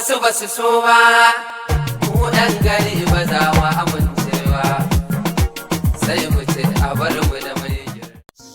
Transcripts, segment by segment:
Wasu ba su so ba, mu ɗan gari ba za mu amincewa, sai mu ce a bar mu da mai girma.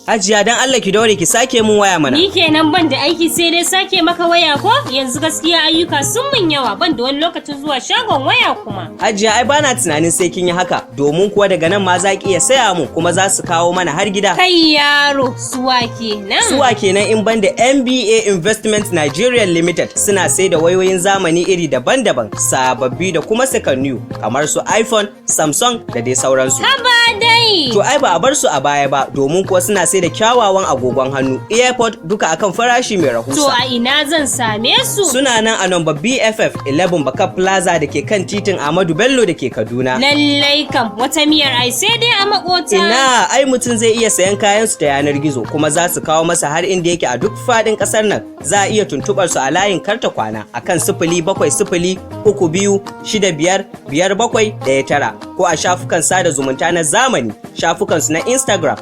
Hajiya, dan Allah ki daure ki sake mun waya mana. Ni kenan ban da aiki sai dai sake maka waya ko? Yanzu gaskiya ayyuka sun mun yawa, ban da wani lokacin zuwa shagon waya kuma. Hajiya, ai bana tunanin sai kin yi haka, domin kuwa daga nan ma za ki iya saya mu kuma za su kawo mana har gida. Kai yaro, suwa kenan? Suwa kenan in banda NBA Investment Nigeria Limited? Suna sai da wayoyin zamani iri daban-daban, sababbi da kuma second new, kamar su iPhone, Samsung da dai sauransu. Haba dai. To ai ba a bar su a baya ba, domin kuwa suna sai da kyawawan agogon hannu, AirPod, duka akan farashi mai To rahusa. a ina zan same su? Suna nan a number BFF 11 Baka Plaza da ke kan titin Ahmadu Bello da ke Kaduna. Lallai kam, wata miyar ai sai dai a makota. Ina, ai mutum zai iya sayan kayan su ta yanar gizo kuma za su kawo masa har inda yake a duk faɗin ƙasar nan. Za a iya tuntuɓar su a layin karta kwana akan 07032655719 ko a shafukan sada zumunta na zamani, shafukan su na Instagram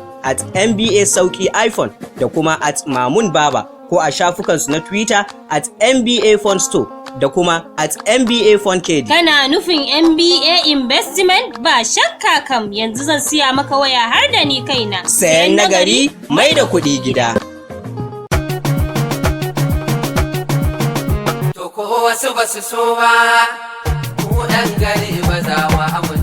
@NBASauki iPhone da kuma @MamunBaba, ko a shafukan su na Twitter @NBAPhone Store da kuma @NBAPhoneKD. Kana nufin NBA Investment? Ba shakka kam, yanzu zan siya maka waya har da ni kaina. Sayan nagari mai da kuɗi gida. To ko wasu ba su so ba, mu ɗan gari ba za mu amince.